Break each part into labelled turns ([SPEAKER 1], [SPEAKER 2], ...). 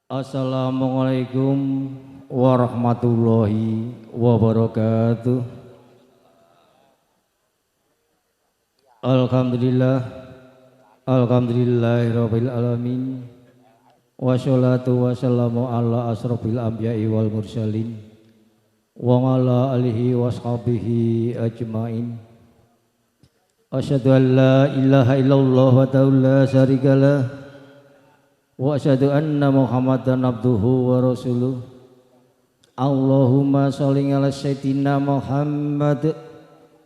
[SPEAKER 1] Assalamualaikum warahmatullahi wabarakatuh. Alhamdulillah, alhamdulillahirabbil alamin. Wassalatu wassalamu ala asrofil anbiya'i wal mursalin wa ala alihi washabihi ajmain. Asyhadu an la ilaha illallah wa la syarikalah wa asyhadu anna Muhammadan abduhu wa rasuluh. Allahumma sholli ala sayyidina Muhammad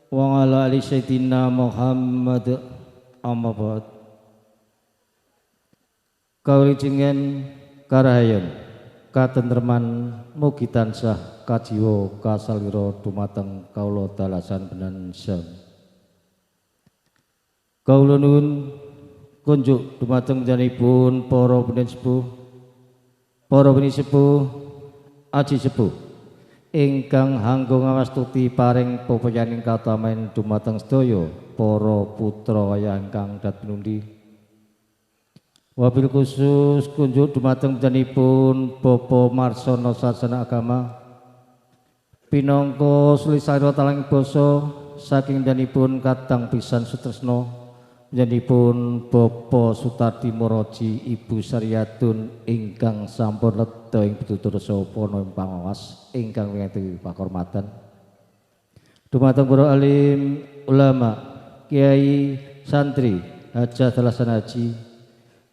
[SPEAKER 1] wa ala ali sayyidina Muhammad. Amma ba'd. Kawulujengan karahayon katentreman mugi tansah kajiwa kasalira dumateng kawula dalasan benan sam. Kawula nuwun kunjuk dumateng janipun para pini sepuh, aji sepuh ingkang hanggo ngawastuti paring pepayaning katamen dumateng sedaya para putra ingkang dat pinundi. Wabil khusus kunjuk dumateng janipun Bapak Marsono Sarjana Agama pinangka sulisarya talang basa saking janipun kadang pisan sutresna janipun Bapak Sutardi Moroji Ibu Saryatun ingkang sampun ledha ing pitutur saha ing pangawas ingkang wingati pakurmatan dumateng para alim ulama kiai santri hajah dalasan haji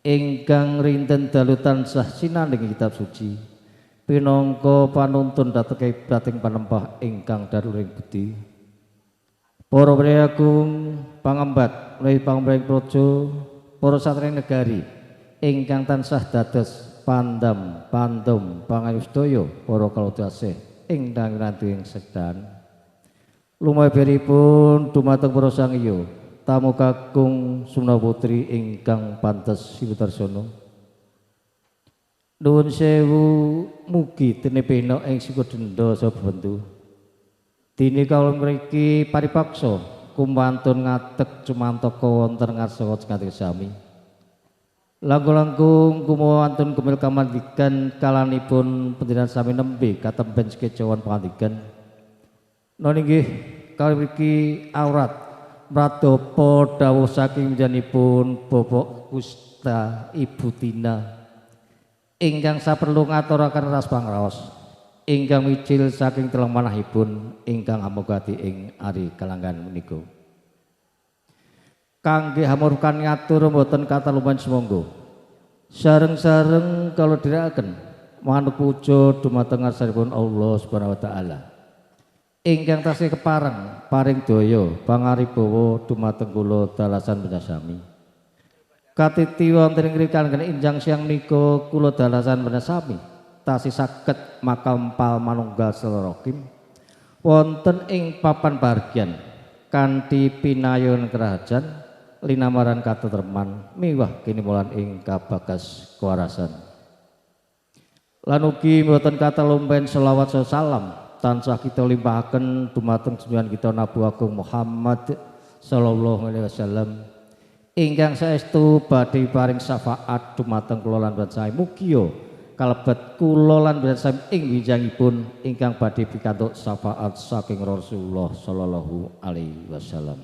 [SPEAKER 1] ingkang rinten dalu tansah sinanding kitab suci pinangka panuntun dhateng kiblating panempah ingkang daruring budi. Para priyagung pangembat menawi pangembaring praja, para satria negari ingkang tansah dados pandam pandum pangayu sedaya para kalodasih ingkang wiranti ing sedan. Lumaberipun dumateng para sangya tamu kakung Sumna Putri ingkang pantes Siwudarsono. Nuwun sewu mugi tinepena ing sikudenda saha bentu. Dene kawula mriki paripaksa kumwantun ngadeg cumantaka wonten ngarsa kados sami. Langkung-langkung kumwantun gumil kamandikan kalanipun panjenengan sami nembe katemben sekecawan pangandikan. Noni nggih kawula mriki aurat mradapa dawuh saking panjenenganipun Bapak Gusta Ibu Tina ingkang saperlu ngaturaken ras pangraos ingkang wicil saking telung manahipun ingkang amugati ing ari kalanggan menika. Kangge hamurkan ngatur mboten kataluman sumangga. Sareng-sareng kala dherekaken manuk puja dumateng ngarsanipun Allah Subhanahu wa taala. Ingkang tasih kepareng paring daya pangaribawa dumateng kula dalasan panjenengan. Katiti wonten ing kalanggan injang siang menika kula dalasan panjenengan tasih saged makampal manunggal selorokim wonten ing papan bahagian kanthi pinayun kerajan linamaran katentreman miwah kinimulan ing kabagas kewarasan. Lan ugi mboten katalumpen selawat saha salam tansah kita limpahaken dumateng junjungan kita Nabi Agung Muhammad sallallahu alaihi wasallam ingkang saestu badhe paring syafaat dumateng kula lan panjenengan. Mugia kalebet kula lan panjenengan ing winjangipun ingkang badhe pikantuk syafaat saking Rasulullah sallallahu alaihi wasallam.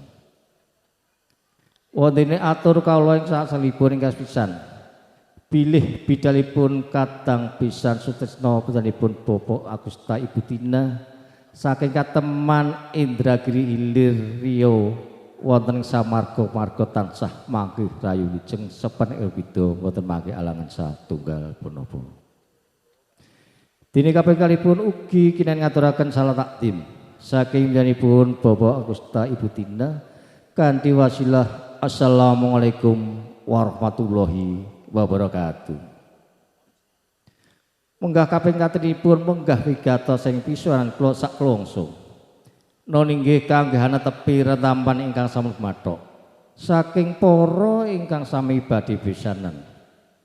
[SPEAKER 1] Wontene atur kawula ing sasalipun ingkang pisan bilih bidalipun kadang pisan sutresna panjenenganipun Bapak Agusta Ibu Tina saking kateman Indragiri Hilir Riau wonten samarga marga tansah mangke rayu wijeng sepen bida wonten mangke alangan satunggal punapa. Dene kaping kalipun ugi kinen ngaturaken salat takdim saking panjenenganipun Bapak Agusta Ibu Tina kanthi wasilah assalamualaikum warahmatullahi wabarakatuh. Munggah kaping katenipun munggah wigatos ing pisuran kula saklongso. Noni nggih kangge tepi retampan ingkang sampun mathok saking para ingkang sami badhe pisanan.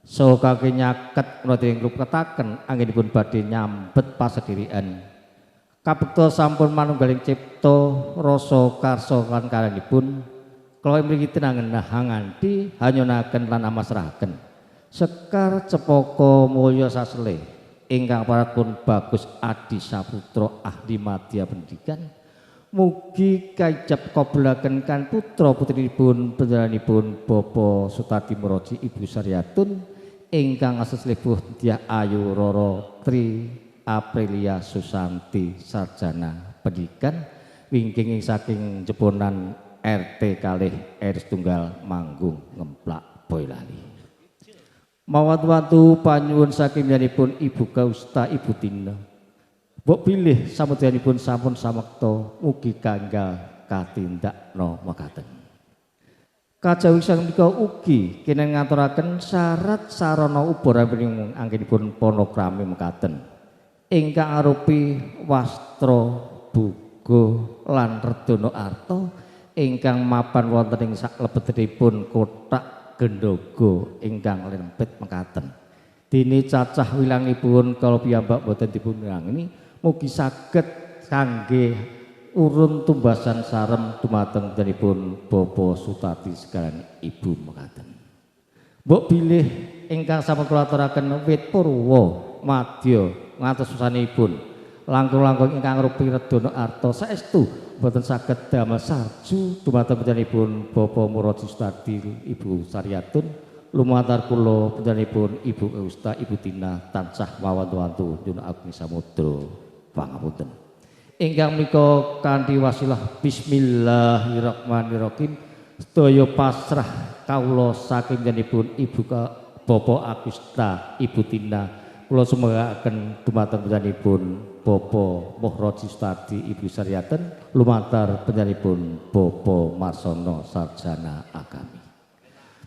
[SPEAKER 1] Saha kangge nyaket menawi nglupketaken anggenipun badhe nyambet pasedhirikan. Kabekta sampun manunggaling cipta rasa karsa lan karyanipun kula mriki tinangenah nganti hanyonaken lan amasrahaken. Sekar Cepoko Mulya Sasle ingkang paratpun Bagus Adi Saputra ahli madya pendidikan mugi kaijab kabulaken kan putra putrinipun panjenenganipun Bapak Sutadi Muroji Ibu Saryatun ingkang aseslih Dyah Ayu Roro Tri Aprilia Susanti sarjana pendidikan wingking saking Jebonan RT kalih R setunggal Manggung Ngemplak Boyolali. Mawat-watu panyuwun saking panjenenganipun Ibu Kausta Ibu Tina. Mbok bilih samudyanipun sampun samekta mugi kanggal katindakno mekaten. Kajawi sang menika ugi kene ngaturaken syarat sarana ubarampining anggenipun panakrami mekaten. Ingkang arupi wastra buga lan redana arta ingkang mapan wonten ing saklebetipun kothak gendhoga ingkang lempit mekaten. Dene cacah wilangipun kala piyambak boten dipun mirangeni mugi saged kangge urun tumbasan sarem dumateng panjenenganipun Bapak Sutadi sekalian Ibu mekaten. Mbok bilih ingkang sampun kula aturaken wit purwa madya ngantos susanipun langkung-langkung ingkang rupi redana arta saestu boten saged damel sarju dumateng panjenenganipun Bapak Muroji Sutadi Ibu Saryatun lumantar kula panjenenganipun Ibu Eusta Ibu Tina tansah mawantu-wantu nyuwun agung samudra pangapunten. Ingkang menika kanthi wasilah bismillahirrahmanirrahim sedaya pasrah kawula saking panjenenganipun Ibu Bapak Agusta Ibu Tina kula sumanggaken dumateng panjenenganipun Bapak Muhroji Sutadi Ibu Saryaten lumantar panjenenganipun Bapak Marsono sarjana agami.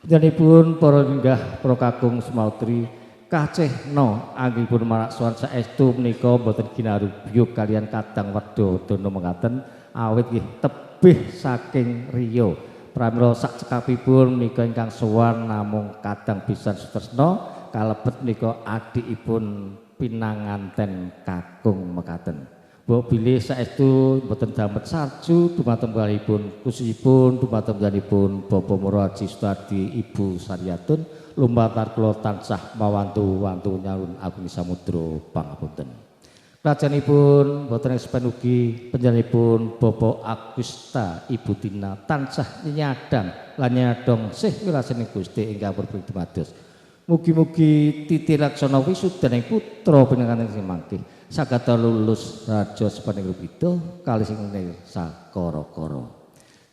[SPEAKER 1] Panjenenganipun para linggah para kakung semautri kacehna anggenipun marak sowan saestu menika boten ginarubyug kalian kadang wedha dana mekaten awit nggih tebih saking riya. Pramila sak cekapipun menika ingkang sowan namung kadang pisan sutresna kalebet menika adikipun pinanganten kakung mekaten. Mbok bilih saestu boten damet sarju dumateng kalihipun khususipun dumateng panjenenganipun Bapak Muroji Sutadi Ibu Saryatun lumantar kula tansah mawantu-wantu nyalun agung samudra pangapunten. Krajanipun boten sepen ugi panjenenganipun Bapak Agusta Ibu Tina tansah nyadang lan nyadong sih wilasaning Gusti ingkang purba dumados. Mugi-mugi titi laksana wisudaning putra pinanganten sing mangke saged lulus raja sepaning rupida kalih sing sakara-kara.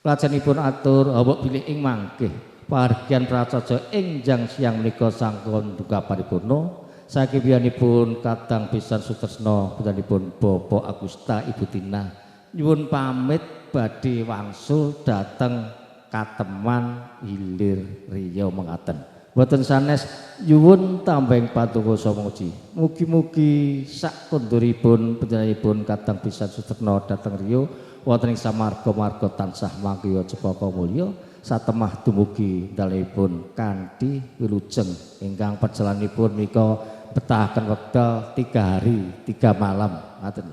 [SPEAKER 1] Klajenipun atur awak bilih ing mangke pahargyan prasaja enjang siang menika sangkon duka paripurna sakibiyanipun kadang pisan sutresna putanipun Bapak Agusta Ibu Tina nyuwun pamit badhe wangsul dhateng Kateman Hilir Riya mengaten. Boten sanes nyuwun tambeng patunggo saha muji. Mugi-mugi sak konduripun panjenenganipun kadang pisan sutresna dhateng Riya wonten ing samarga-marga tansah manggiya cepaka mulya satemah dumugi dalemipun kanthi wilujeng ingkang perjalananipun menika betahaken wekdal 3 hari 3 malam ngaten.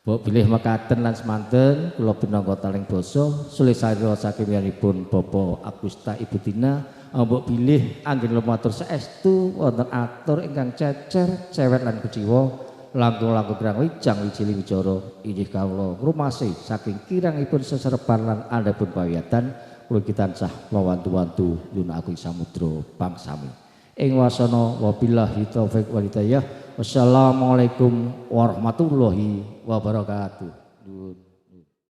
[SPEAKER 1] Mbok bilih mekaten lan semanten kula pinangka taling basa sulih sarira saking wiyanipun Bapak Agusta Ibu Tina. Mbok bilih anggen lumatur saestu wonten atur ingkang cecer cewek lan kuciwa langkung-langkung kirang wijang wijili wicara inggih kawula ngrumasi saking kirangipun seserepan lan andhapun pawiyatan kula tansah mawantu-wantu nyuwun agung samudra pangsami. Ing wasana wabillahi taufik wal hidayah. Wassalamualaikum warahmatullahi wabarakatuh.